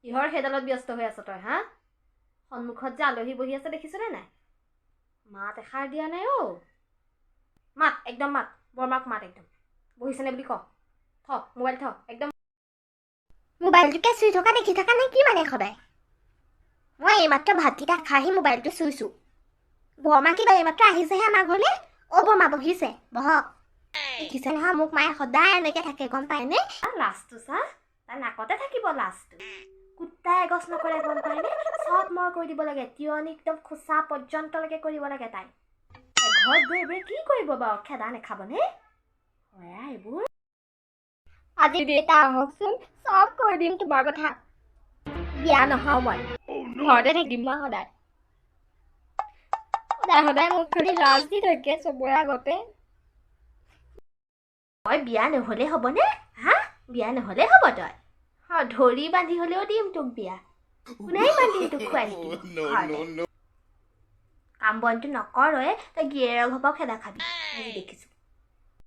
কিহৰ সেইডালত ব্যস্ত হৈ আছ তই? হা, সন্মুখত যে আলহী বহি আছে দেখিছনে নাই? মাত এষাৰ দিয়া নাই অ'। মাত একদম, মাত বৰমাক, মাত একদম, বহিছেনে বুলি ক। থ মোবাইল, থ একদম। মোবাইলটোকে চুই থকা দেখি থকা নে কি? মানে সদায় মই এইমাত্ৰ ভাতকেইটা খাই মোবাইলটো চুইছো। বৰমা কিবা এইমাত্ৰ আহিছেহে আমাৰ ঘৰলৈ। অ' বৰমা, বহিছে? বহক। দেখিছে নহয়, মোক মায়ে সদায় এনেকে থাকে, গম পায়নে? লাজটো চা, তাৰ নাকতে থাকিব লাজটো। কুত্তা এগছ নকৰে, গম পায়নে? চব মই কৰি দিব লাগে। তিয়নি একদম খোচা পৰ্যন্তলৈকে কৰিব লাগে। তাই ঘৰত গৈ এইবোৰে কি কৰিব বাৰু? খেদা নাখাবনে? হয় এইবোৰ। আজি দেউতা আহকচোন, চব কৈ দিম তোমাৰ কথা। বিয়া নহওঁ মই, ঘৰতে থাকিম মই। সদায় সদায় সদায় মোক খালি লাজ দি থাকে চবৰে আগতে। মই বিয়া নহ'লে হ'বনে? হা, বিয়া নহ'লে হ'ব? তই ধৰি বান্ধি হ'লেও দিম তোক বিয়া। কোনে ইমান দিন তোক খুৱাই থাকিব ঘৰতে? কাম বনটো নকৰয়ে তই, গিৰিয়েৰৰ ঘৰৰ পৰাও খেদা খাবি আজি দেখিছোঁ।